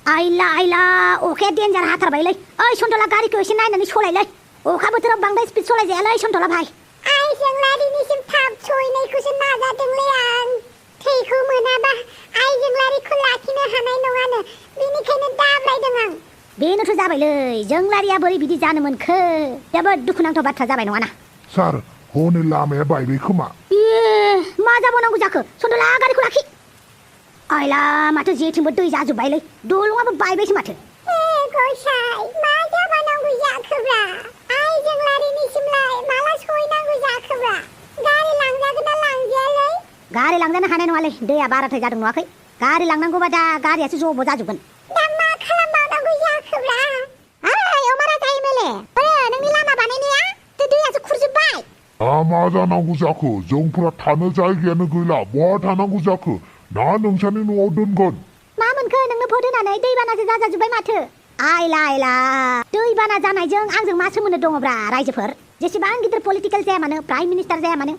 आइला अखाया डेन्जार हाथारबायलै ओइ सन्तला गारिखौ एसे नायनानै सलायलै अखा बोथोराव बांद्राय स्पिड सलायजायालै सन्तला भाइ आइजों लारिनिसिम थाब सहैनायखौसो नाजादोंलै आं थैखौ मोनाबा आइजों लारिखौ लाखिनो हानाय नङानो बेनिखायनो दाब्रायदों आं बेनोथ' जाबायलै जोंलारिया बोरै बिदि जानो मोनखो जोबोद दुखुनांथाव बाथ्रा जाबाय नङाना सार हनै लामाया बायबाय खोमा मा जाबावनांगौ जाखो सन्तला गारिखौ लाखि आइला माथो जेथिंबो दै जाजोब्बायलै दलङाबो बायबायसो माथो गसाइ मा जाबावनांगौ जाखोब्रा आइजों लारिनिसिमलाय माला सहैनांगौ जाखोब्रा गारि लांजागोन ना लांजायालै गारि लांजानो हानाय नङालै दैया बाराद्राय जादों नुवाखै गारि लांनांगौबा दा गारियासो जब' जाजोबगोन दा मा खालामबावनांगौ जाखोब्रा ओइ अमाराजा एमएलए नोंनि लामा बानायनाया दैयासो खुरजोब्बाय मा जानांगौ जाखो जोंफोरा थानो जायगायानो गैला बहा थानांगौ जाखो ना नोंसानि न'आव दोनगोन मा मोनखो नोंनो भट होनानै दैबानासो जाजोब्बाय माथो आइला दैबाना जानायजों आंजों मा सोमोन्दो दङब्रा रायजोफोर जेसेबां गिदिर पलिटिकेल जाया मानो प्राइम मिनिस्टार जाया मानो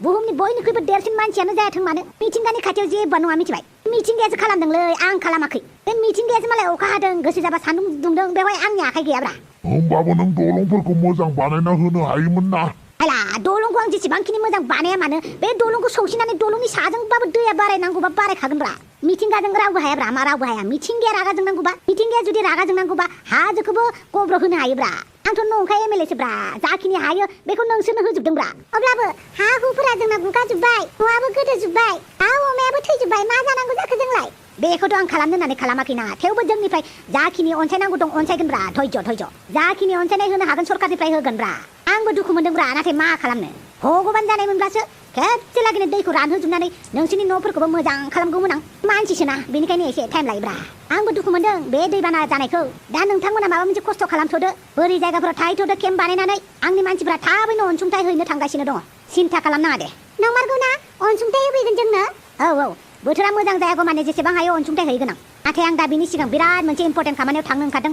बुहुमनि बयनिख्रुइबो देरसिन मानसियानो जायाथों मानो मिथिंगानि खाथियाव जेबो नङा मिथिबाय मिथिंगायासो खालामदोंलै आं खालामाखै बे मिथिंगायासो मालाय अखा हादों गोसो जाबा सान्दुं दुंदों बेवहाय आंनि आखाइ गैयाब्रा होमबाबो नों दलंफोरखौ मोजां बानायना होनो हायोमोन ना आइला दलंखौ आं जेसेबांखिनि मोजां बानाया मानो बे दलंखौ सौसिनानै दलंनि साजोंबाबो दैया बारायनांगौबा बारायखागोनब्रा मिथिंगाजों रावबो हायाब्रा मा रावबो हाया मिथिंगाया रागा जोंनांगौबा मिथिंगाया जुदि रागा जोंनांगौबा हाजोखौबो गब्र होनो हायोब्रा आंथ' नंखाय एमएलएसोब्रा जाखिनि हायो बेखौ नोंसोरनो होजोबदोंब्रा अब्लाबो हा हुफोरा जोंना गुगाजोब्बाय न'आबो गोदोजोब्बाय दाउ अमायाबो थैजोब्बाय मा जानांगौ जाखो जोंलाय बेखौथ' आं खालामनो होननानै खालामाखैना थेवबो जोंनिफ्राय जाखिनि अनसायनांगौ दं अनसायगोनब्रा धैर्य जाखिनि अनसायनाय होनो हागोन सरकारनिफ्राय होगोनब्रा आंबो दुखु मोनदोंब्रा नाथाय मा खालामनो भगबान जानायमोनब्लासो खेबसे लागैनो दैखौ रानहोजोबनानै नोंसोरनि न'फोरखौबो मोजां खालामगौमोन आं मानसिसोना बेनिखायनो एसे टाइम लायोब्रा आंबो दुखु मोनदों बे दैबाना जानायखौ दा नोंथांमोना माबा मोनसे खस्थ' खालामथ'दो बोरि जायगाफोराव थाहैथ'दो केम्प बानायनानै आंनि मानसिफ्रा थाबैनो अनसुंथाइ हैनो थांगासिनो दङ सिन्था खालामनाङा दे नंमारगौना अनसुंथाइ होफैगोन जोंनो औ बोथोरा मोजां जायागौ माने जेसेबां हायो अनसुंथाइ हैगोन आं नाथाय आं दा बिनि सिगां बिराद मोनसे इम्परटेन्ट खामानियाव थांनो ओंखारदों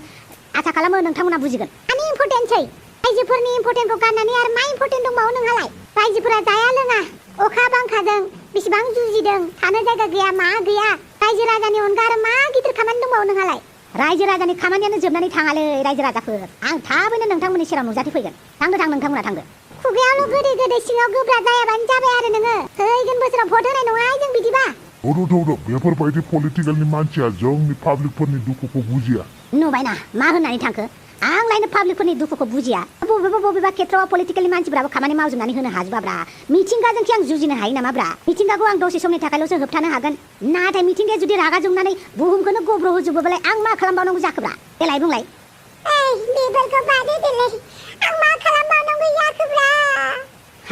आसा खालामो नोंथांमोना बुजिगोन आंनि इम्परटेन्टसै रायजोफोरनि इम्परटेन्टखौ गारनानै आरो मा इम्परटेन्ट दंबावो नोंहालाय रायजोफोरा जाया लोङा अखा बांखाजों बेसेबां जुजिदों थानो जायगा गैया मा गैया रायजो राजानि अनगा आरो मा गिदिर खामानि दंबावो नोंहालाय रायजो राजानि खामानियानो जोबनानै थाङालै रायजो राजाफोर आं थाबैनो नोंथांमोननि सेराव नुजाथिफैगोन थांदो नोंथांमोना थांदो खुगायावल' गोदै सिङाव गोब्रा जायाबानो जाबाय आरो नोङो फैगोन बोसोराव भट होनाय नङा जों बिदिबा थौदो बेफोरबायदि पलिटिकेलनि मानसिया जोंनि पाब्लिकफोरनि दुखुखौ बुजिया नुबायना मा होननानै थांखो आं लायनो पाब्लिकफोरनि दुखुखौ बुजिया बबेबा खेत्रआव पलिटिकेलनि मानसिफ्राबो खामानि मावजोबनानै होनो हाजोबाब्रा मिथिंगाजोंखि आं जुजिनो हायो नामाब्रा मिथिंगाखौ आं दसे समनि थाखायल'सो होबथानो हागोन नाथाय मिथिंगाया जुदि रागा जोंनानै बुहुमखौनो गब्र होजोबोबालाय आं मा खालामबावनांगौ जाखोब्रा देलाय बुंलाय बेफोरखौ बादे देलाय आं मा खालामबावनांगौ जाखोब्रा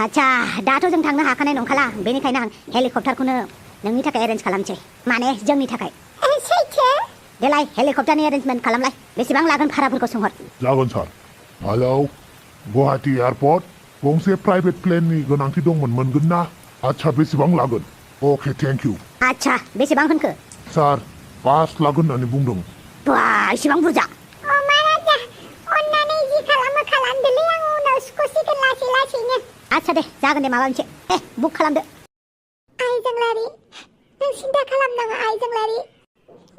आच्छा दाथ' जों थांनो हाखानाय नंखाला बेनिखायनो आं हेलिकप्टारखौनो नोंनि थाखाय एरेन्ज खालामसै माने जोंनि थाखाय सैथो देलाय हेलिकप्टारनि एरेन्जमेन्ट खालामलाय बेसेबां लागोन भाराफोरखौ सोंहर जागोन सार हेलौ गुवाहाटी एयारपर्ट गंसे प्राइभेट प्लेननि गोनांथि दंमोन मोनगोन ना आच्छा बेसेबां लागोन अके थेंक इउ आच्छा बेसेबां होनखो सार 5 लागोन होननानै बुंदों बा इसेबां बुरजा महाराजा अन्नानै जि खालामदोलै आं उनाव सुख'सिगोन लासैनो आच्छा दे जागोन दे माबा मोनसे बुक खालामदो आइजोंलारि नों सिन्था खालामनाङा आइजोंलारि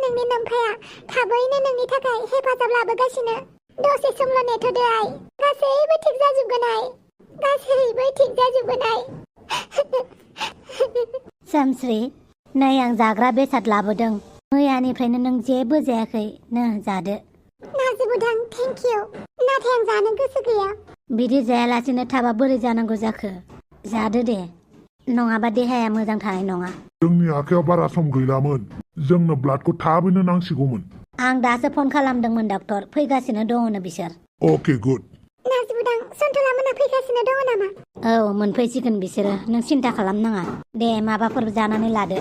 नोंनि नोमफाया थाबैनो नोंनि थाखाय हेफाजाब लाबोगासिनो दसे समल' नेथ'दो आइ गासैबो थिग जाजोबगोन आइ सोमस्रि नै आं जाग्रा बेसाद लाबोदों मैयानिफ्रायनो नों जेबो जायाखै जादो नाजिबुदां थेंक इउ नाथाय आं जानो गोसो गैया बिदि जायालासेनो थाबा बोरै जानांगौ जाखो जादो दे नङाबा देहाया मोजां थानाय नङा जोंनि आखायाव बारा सम गैलामोन जोंनो ब्लाडखौ थाबैनो नांसिगौमोन आं दासो फन खालामदोंमोन डक्टर फैगासिनो दङनो बिसोर अके गुड नाजिबुदां सन्तला मोना फैगासिनो दङ नामा औ मोनफैसिगोन बिसोरो नों सिन्था खालामनाङा दे माबाफोर जानानै लादो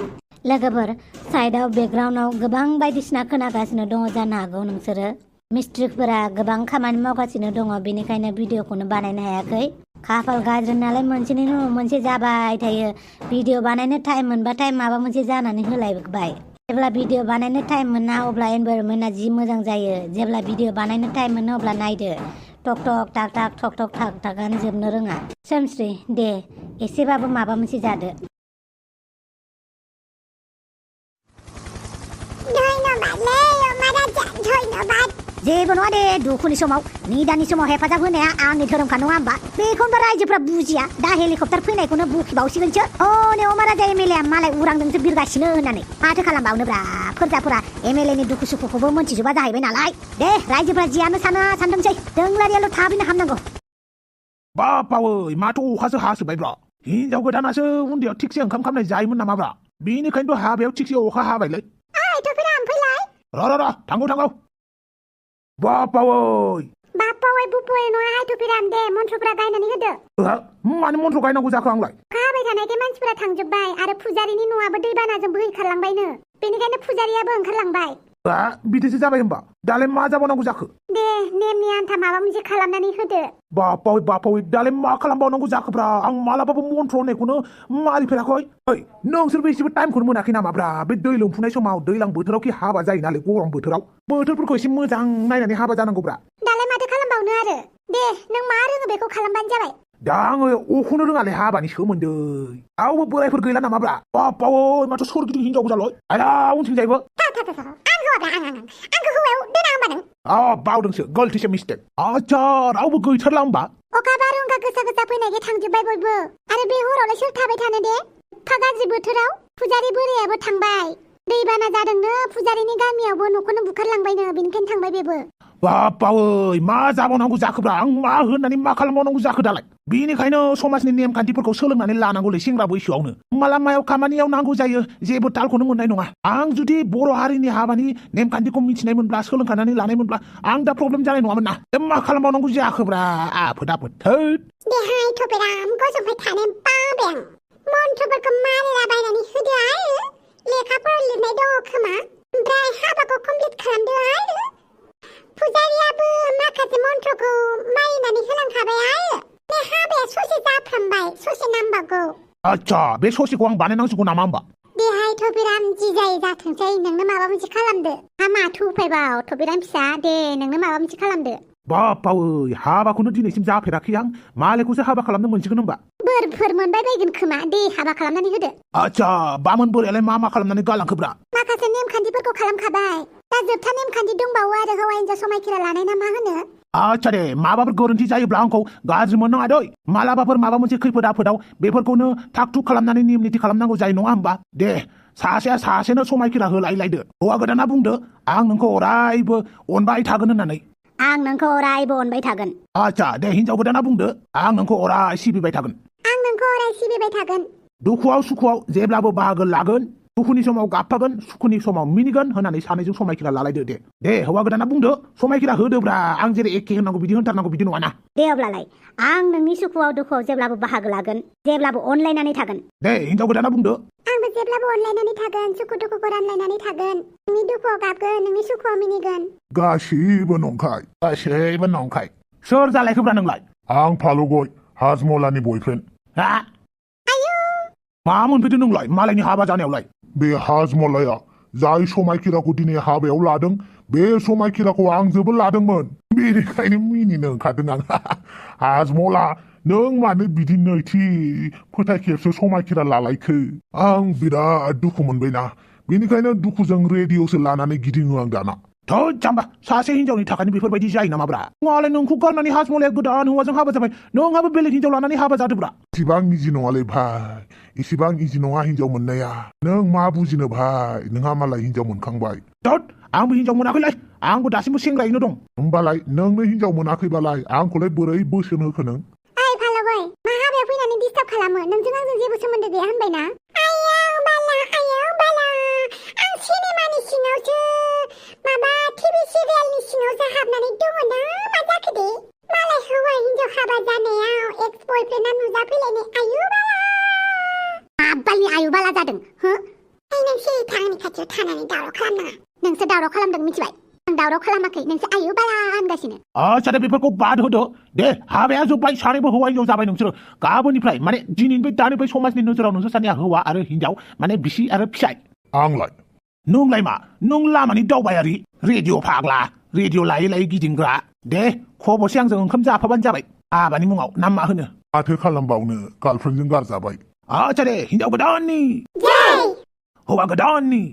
लोगोफोर साइडआव बेकग्राउन्डआव गोबां बायदिसिना खोनागासिनो दङ जानो हागौ नोंसोरो मिस्ट्रिफोरा गोबां खामानि मावगासिनो दङ बेनिखायनो भिडिअखौनो बानायनो हायाखै खाफाल गाज्रि नालाय मोनसेनि उनाव मोनसे जाबाय थायो भिडिअ बानायनो टाइम मोनबाथाय माबा मोनसे जानानै होलायबाय जेब्ला भिडिअ बानायनो टाइम मोना अब्ला एनभाइरनमेन्टआ जि मोजां जायो जेब्ला भिडिअ बानायनो टाइम मोनो अब्ला नायदो टक टक टाक टाक टक टक टाक टाकानो जोबनो रोङा सोमस्रि दे एसेबाबो माबा मोनसे जादो धन्यबादलै जेबो नङा दे दुखुनि समाव निदानि समाव हेफाजाब होनाया आंनि धोरोमखा नङा होमबा बेखौनोबा रायजोफ्रा बुजिया दा हेलिकप्टार फैनायखौनो बुखिबावसिगोनसो हनै अमा राजा एमएलए मालाय उरांजोंसो बिरगासिनो होननानै माथो खालामबावनोब्रा फोरजाफोरा एमएलए नि दुखु सुखुखौबो मोनथिजोबा जाहैबाय नालाय दे रायजोफ्रा जियानो साना सानथोंसै दोंलारियाल' थाबैनो हाबनांगौ बापावै माथो अखासो हासोबायब्रा हिनजाव गोदानासो उन्दैयाव थिगसे ओंखाम खामनाय जायोमोन नामाब्रा बेनिखायनोथ' हाबायाव थिगसे अखा हाबायलै ओइ थफिराम फैलाय र थांगौ बापावै बापावै बुपावै नङाहाय थफिराम दे मन्त्रफोरा गायनानै होदो मानो मन्त्र गायनांगौ जाखो आंलाय अखा हाबाय थानायखाय मानसिफोरा थांजोब्बाय आरो फुजारिनि न'आबो दैबानाजों बोहैखारलांबायनो बेनिखायनो फुजारियाबो ओंखारलांबाय बिदिसो जाबाय होमबा दालाय मा जाबावनांगौ जाखो दे नेमनि आन्था माबा मोनसे खालामनानै होदो बापावै दालाय मा खालामबावनांगौ जाखोब्रा आं मालाबाबो मन्त्र होननायखौनो मारिफेराखै ओइ नोंसोरबो एसेबो टाइमखौनो मोनाखै नामाब्रा बे दै लोमफुनाय समाव दैलां बोथोराव कि हाबा जायो नालाय गरम बोथोराव बोथोरफोरखौ एसे मोजां नायनानै हाबा जानांगौब्रा दालाय माथो खालामबावनो आरो दे नों मा रोङो बेखौ खालामबानो जाबाय दा आङो अखौनो रोङालै हाबानि सोमोन्दै रावबो बोरायफोर गैला नामाब्रा बापावै माथो सोरगिदिं हिनजाव गोजालै आया उनथिंजायबो आं होआब्रा आंखौ हौवायाव दोना होमबा नों बावदोंसो गलतिसो मिस्टेक आच्छा रावबो गैथारला होमबा अखा बारहुंखा गोसा फैनायखाय थांजोब्बाय बयबो आरो बे हरावलाय सोर थाबाय थानो दे एफा गाज्रि बोथोराव फुजारि बोरायाबो थांबाय दैबाना जादोंनो फुजारिनि गामियावबो न'खौनो बुखारलांबायनो बेनिखायनो थांबाय बेबो बापावै मा जाबावनांगौ जाखोब्रा आं मा होननानै मा खालामबावनांगौ जाखो दालाय बेनिखायनो समाजनि नेमखान्थिफोरखौ सोलोंनानै लानांगौलै सेंग्रा बैसोआवनो माला मायाव खामानियाव नांगौ जायो जेबो तालखौनो मोननाय नङा आं जुदि बर' हारिनि हाबानि नेमखान्थिखौ मिथिनायमोनब्ला सोलोंखानानै लानायमोनब्ला आं दा प्रब्लेम जानाय नङामोन ना मा खालामबावनांगौ जाखोब्रा आफोद थोद देहाय थफेराम गजबबाय थानो बाबाय आं मन्त्रफोरखौ मारिलाबायनानै होदो आरो लेखाफोर लिरनाय दङ खोमा ओमफ्राय हाबाखौ कमप्लिट खालामदो आरो फुजारियाबो माखासे मन्त्रखौ मारिनानै होलांखाबाय आरो बे हाबाया ससे जाफ्रामबाय ससे नांबावगौ आच्छा बे ससेखौ आं बानायनांसिगौ नामा होमबा देहाय थफिराम जि जायो जाथोंसै नोंनो माबा मोनसे खालामदो हा माथो उफायबाव थफिराम फिसा दे नोंनो माबा मोनसे खालामदो बापावै हाबाखौनो दिनैसिम जाफेराखै आं मालायखौसो हाबा खालामनो मोनसिगोन होमबा बोरफोर मोनबाय बायगोन खोमा दे हाबा खालामनानै होदो आच्छा बामोन बोरायालाय मा खालामनानै गालांखोब्रा माखासे नेमखान्थिफोरखौ खालामखाबाय दा जोबथा नेमखान्थि दंबावो आरो हौवा हिनजाव समायखिरा लानाय ना मा होनो आच्छा दे माबाफोर गोरोन्थि जायोब्ला आंखौ गाज्रि मोननाङा दै मालाबाफोर माबा मोनसे खैफोद आफोदाव बेफोरखौनो थाग थुग खालामनानै नियम निथि खालामनांगौ जायो नङा होमबा दे सासेया सासेनो समायखिरा होलायलायदो हौवा गोदाना बुंदो आं नोंखौ अरायबो अनबाय थागोन होननानै आं नोंखौ अरायबो अनबाय थागोन आच्छा दे हिनजाव गोदाना बुंदो आं नोंखौ अराय सिबिबाय थागोन आं नोंखौ अराय सिबिबाय थागोन दुखुआव सुखुआव जेब्लाबो बाहागो लागोन दुखुनि समाव गाबफागोन सुखुनि समाव मिनिगोन होननानै सानैजों समायखिरा लालायदो दे हौवा गोदाना बुंदो समायखिरा होदोब्रा आं जेरै एखे होनांगौ बिदि होनथारनांगौ बिदि नङाना दे अब्लालाय आं नोंनि सुखुआव दुखुआव जेब्लाबो बाहागो लागोन जेब्लाबो अनलायनानै थागोन दे हिनजाव गोदाना बुंदो आंबो जेब्लाबो अनलायनानै थागोन सुखु दुखुखौ रानलायनानै थागोन नोंनि दुखुआव गाबगोन नोंनि सुखुआव मिनिगोन गासिबो नंखाय गासैबो नंखाय सोर जालायखोब्रा नोंलाय आं फालुगय हाजमलानि बयफ्रेन्ड हा मा मोनफैदो नोंलाय मालायनि हाबा जानायावलाय बे हाजमलाया जाय समायखिराखौ दिनै हाबायाव लादों बे समायखिराखौ आंजोंबो लादोंमोन बेनिखायनो मिनिनो ओंखारदों आं हाजमला नों मानो बिदि नैथि फोथाय खेबसो समायखिरा लालायखो आं बिराद दुखु मोनबायना बेनिखायनो दुखुजों रेडिअसो लानानै गिदिङो आं दाना थोद जाम्बा सासे हिनजावनि थाखायनो बेफोरबायदि जायो नामाब्रा मालाय नोंखौ गारनानै हाजमलाया गोदान हौवाजों हाबा जाबाय नोंहाबो बेलेग हिनजाव लानानै हाबा जादोब्रा इसिबां इजि नङालै भाइ इसिबां इजि नङा हिनजाव मोननाया नों मा बुजिनो भाइ नोंहा मालाय हिनजाव मोनखांबाय थोद आंबो हिनजाव मोनाखैलाय आंबो दासिमबो सेंग्रायैनो दं होमबालाय नोंनो हिनजाव मोनाखैबालाय आंखौलाय बोरै बोसोन होखो नों ओइ फालगय मा हाबायाव फैनानै डिस्टार्ब खालामो नोंजों आंजों जेबो सोमोन्दो गैया होनबायना आयौ बाला आं सिनेमानि सिङावसो माबा टिभि सिरियालनि सिङावसो हाबनानै दङ ना मा जाखो दे मालाय हौवा हिनजाव हाबा जानायाव एक्स बयफ्रेन्डआ नुजाफैलायनाय आयु बाला माबालनि आयु बाला जादों हो नोंसो आंनि खाथियाव थानानै दावराव खालामनाङा नोंसो दावराव खालामदों मिथिबाय आं दावराव खालामाखै नोंसो आयु बाला होनगासिनो आच्छा दे बेफोरखौ बाद होदो दे हाबाया जोब्बाय सानैबो हौवा हिनजाव जाबाय नोंसोरो गाबोननिफ्राय माने दिनैनिफ्राय दानिफ्राय समाजनि नोजोराव नोंसोर सानैया हौवा आरो हिनजाव माने बिसि आरो फिसाय आंलाय नोंलाय मा नों लामानि दावबायारि रेडिअ फाग्ला रेडिअ लायै लायै गिदिंग्रा दे खबरसे आंजों ओंखाम जाफाबानो जाबाय हाबानि मुङाव ना मा होनो माथो खालामबावनो गार्लफ्रेन्डजों गारजाबाय आच्छा दे हिनजाव गोदाननि हौवा गोदाननि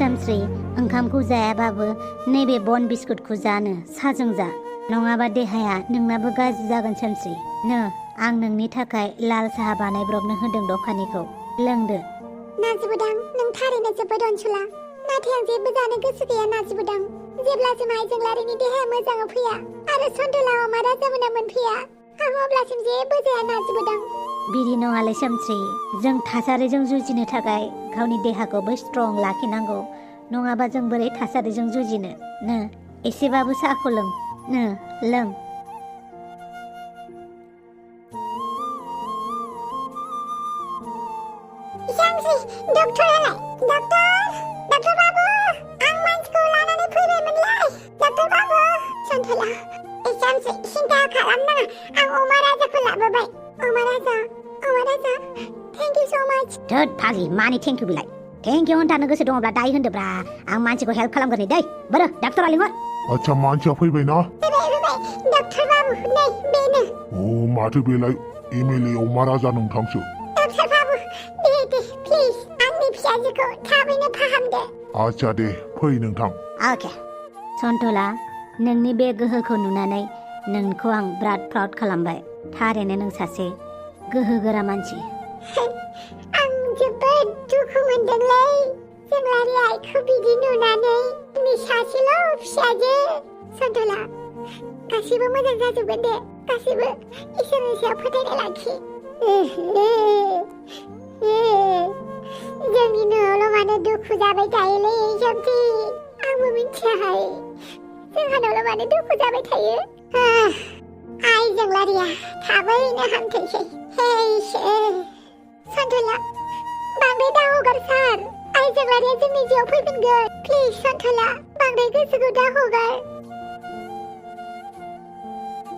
सोमस्रि ओंखामखौ जायाबाबो नैबे बन बिस्कुटखौ जानो साजों जा नङाबा देहाया नोंनाबो गाज्रि जागोन सोमस्रि नो आं नोंनि थाखाय लाल साहा बानायब्रबनो होदों दखानिखौ लोंदो नाजिबोदां नों थारैनो जोबोद अनसुला नाथाय आं जेबो जानो गोसो गैया नाजिबोदां जेब्लासिम आइजेंलारिनि देहाया मोजाङाव फैया आरो सन्थला अमा राजामोना मोनफैया आं अब्लासिम जेबो जाया नाजिबोदां बिदि नङालै सोमस्रि जों थासारिजों जुजिनो थाखाय गावनि देहाखौबो स्ट्रं लाखिनांगौ नङाबा जों बोरै थासारिजों जुजिनो नो एसेबाबो साहाखौ लों नो लों शामसि डक्टरालाय डक्टर बाबु आं मानसिखौ लानानै फैबायमोनलाय डक्टर बाबु सन्थला शामसि सिन्था खालामनाङा आं अमा राजाखौ लाबोबाय अमा राजा थेंक इउ स' माच थोद फाग्लि मानि थेंकिउ बिलाय थेंकिउ होनथानो गोसो दङब्ला दायो होनदोब्रा आं मानसिखौ हेल्प खालामगोन दै बोरो डाक्टरा लिंहर आच्छा मानसिया फैबायना फैबाय डक्टर बाबु नै बेनो अ माथो बेलाय एमएलए अमा राजा नोंथांसो डक्टर बाबु दे प्लिज आंनि फिसाजोखौ थाबैनो फाहामदो आच्छा दे फै नोंथां अके सन्थला नोंनि बे गोहोखौ नुनानै नोंखौ आं बिराद प्राउड खालामबाय थारैनो नों सासे गोहोगोरा मानसि आं जोबोद दुखु मोनदोंलै जोंलारि आइखौ बिदि नुनानै नि सासेल' फिसाजो सन्थला गासिबो मोजां जाजोबगोन दे गासिबो इसोरनि सायाव फोथायनाय लाखि जोंनि न'आवल' मानो दुखु जाबाय थायोलै शामसि आंबो मिथियाहाय जोंहानावल' मानो दुखु जाबाय थायो आइ जोंलारिया थाबैनो हामथोंसै हे इसोर सन्थला बांद्राय दा हगार सार आइ जोंलारिया जोंनि जिउआव फैफिनगोन प्लिज सन्थला बांद्राय गोसोखौ दा हगार